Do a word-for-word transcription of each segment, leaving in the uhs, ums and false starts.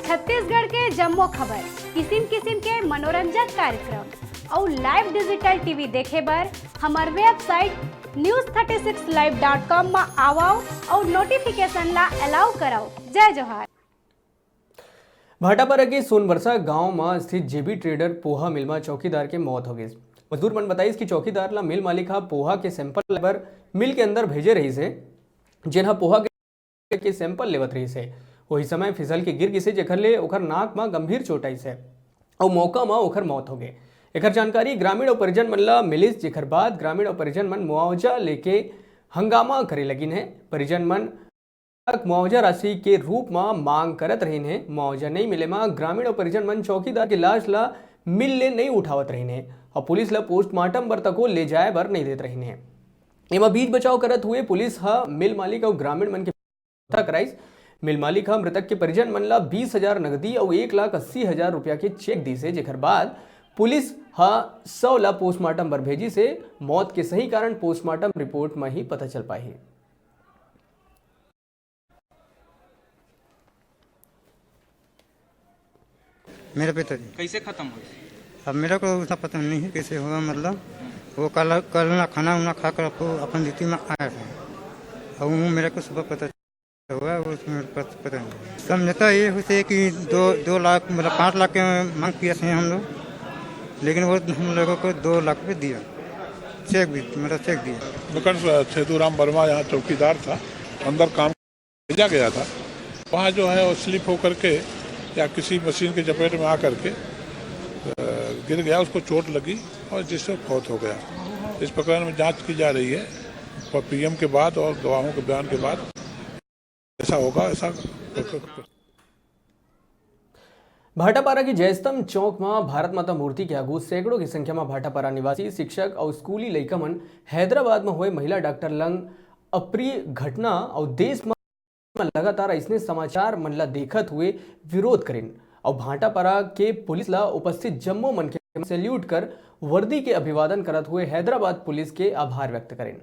छत्तीसगढ़ के जम्मो खबर, किसिम किसिम के मनोरंजक कार्यक्रम अउ live digital T V देखे बर हमर website news thirty six live dot com म आवव अउ notification ला allow करव। जय जोहार। भाटापारा के सोनबरसा गांव म स्थित जेबी ट्रेडर पोहा मिल म चौकीदार के मौत हो गिस। मजदूर मन बताइस कि चौकीदार ला मिल मालिक ह पोहा के sample लेबर मिल के अंदर भेजे रहिस हे, जेन ह पोहा के sample लेवत रहिस हे। वही समय फिसल के गिर गिस हे, जेखर ले ओखर नाक म गंभीर चोट आइस हे अउ मौका म ओखर मौत हो गे। एखर जानकारी ग्रामीण अउ परिजन मन ला मिलिस, जेखर बाद ग्रामीण अउ परिजन मन मुआवजा लेके हंगामा करे लगिन हे। परिजन मन तक मुआवजा राशि के रूप म मांग करत रहिन हे। मुआवजा नइ मिले म ग्रामीण अउ परिजन मन चौकीदार के लाश ला मिल ले नइ उठावत रहिन हे अउ पुलिस ला पोस्टमार्टम बर तको ले जाए बर नइ देत रहिन हे। एमा बीच बचाव करत हुए पुलिस ह मिल मालिक अउ ग्रामीण मन के पता कराइस। मिल मालिक ह मृतक के परिजन मन ला बीस हजार नगदी अउ एक लाख अस्सी हजार रुपया के चेक दिस हे, जेखर बाद पुलिस ह शव ला पोस्टमार्टम बर भेजिस हे। मौत के सही कारण पोस्टमार्टम रिपोर्ट म ही पता चल पाही। मेरे पिताजी। कैसे खत्म हुई? अब मेरे को उतना पता नहीं है कैसे हुआ, मतलब वो कल कल ना खाना उना खा कर आपको अपन ड्यूटी में आया था। अब वो मेरे को सुबह पता हुआ, वो उसमें पत- पता नहीं। समझता ये होते कि दो दो लाख, मतलब पाँच लाख के मांग किया थे हम लोग, लेकिन वो हम लोगों को दो लाख पे दिया, चेक भी, मतलब चेक दिया। मकर छेदूराम वर्मा यहाँ चौकीदार था, अंदर काम भेजा गया था। वहाँ जो है वो स्लिप होकर के या किसी मशीन के चपेट में आ करके गिर गया, उसको चोट लगी और जिससे मौत हो गया। इस प्रकरण में जांच की जा रही है और पीएम के बाद और गवाहों के बयान के बाद ऐसा होगा, ऐसा। भाटापारा के जयस्तंभ चौक म भारत माता मूर्ति के आगू सैकड़ों की संख्या म भाटापारा निवासी शिक्षक अउ स्कूली लइका मन हैदराबाद म हुए महिला डॉक्टर लंग अप्रिय घटना अउ देश म लगातार अइसने समाचार मन ला देखत हुए विरोध करिन अउ भाटापारा के पुलिस ला उपस्थित जम्मो मनखे मन सैल्यूट कर वर्दी के अभिवादन करत हुए हैदराबाद पुलिस के आभार व्यक्त करिन।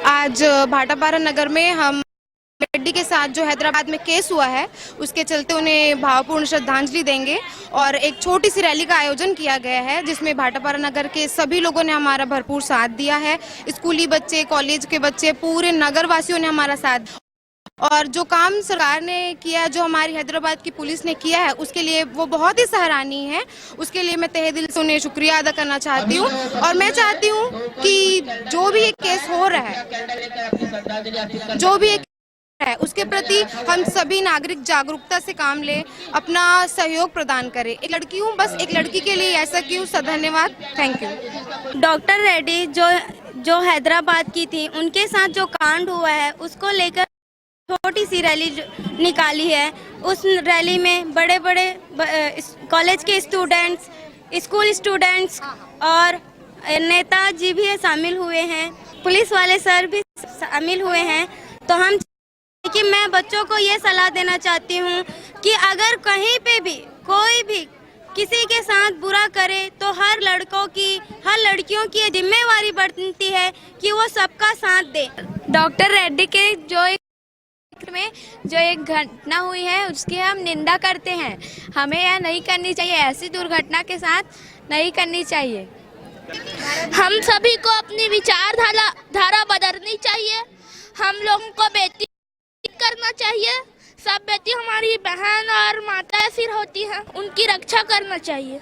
आज भाटापारा नगर में हम रेड्डी के साथ जो हैदराबाद में केस हुआ है, उसके चलते उन्हें भावपूर्ण श्रद्धांजलि देंगे और एक छोटी सी रैली का आयोजन किया गया है, जिसमें भाटापारा नगर के सभी लोगों ने हमारा भरपूर साथ दिया है। स्कूली बच्चे, कॉलेज के बच्चे, पूरे नगर वासियों ने हमारा साथ और जो काम सरकार ने किया, जो हमारी हैदराबाद की पुलिस ने किया है, उसके लिए वो बहुत ही सराहनीय है। उसके लिए मैं तहे दिल से उन्हें शुक्रिया अदा करना चाहती हूँ और मैं चाहती हूँ कि जो भी ये केस हो रहा है, जो भी ये है, उसके प्रति हम सभी नागरिक जागरूकता से काम लें, अपना सहयोग प्रदान करें। एक लड़की हूँ, बस एक लड़की के लिए ऐसा क्यों? सधन्यवाद। Thank you. डॉक्टर रेड्डी जो जो हैदराबाद की थी, उनके साथ जो कांड हुआ है, उसको लेकर छोटी सी रैली निकाली है। उस रैली में बड़े बड़े कॉलेज के स्टूडेंट्स, स्कूल स्टूडेंट्स और नेता जी भी शामिल हुए हैं, पुलिस वाले सर भी शामिल हुए हैं। तो हम कि मैं बच्चों को ये सलाह देना चाहती हूँ कि अगर कहीं पे भी कोई भी किसी के साथ बुरा करे तो हर लड़कों की, हर लड़कियों की ये जिम्मेवारी बनती है कि वो सबका साथ दे। डॉक्टर रेड्डी के जो एक में जो एक घटना हुई है, उसकी हम निंदा करते हैं। हमें यह नहीं करनी चाहिए, ऐसी दुर्घटना के साथ नहीं करनी चाहिए। हम सभी को अपनी विचारधारा धारा बदलनी चाहिए। हम लोगों को बेटी करना चाहिए। सब बेटी हमारी बहन और माता सिर होती हैं, उनकी रक्षा करना चाहिए।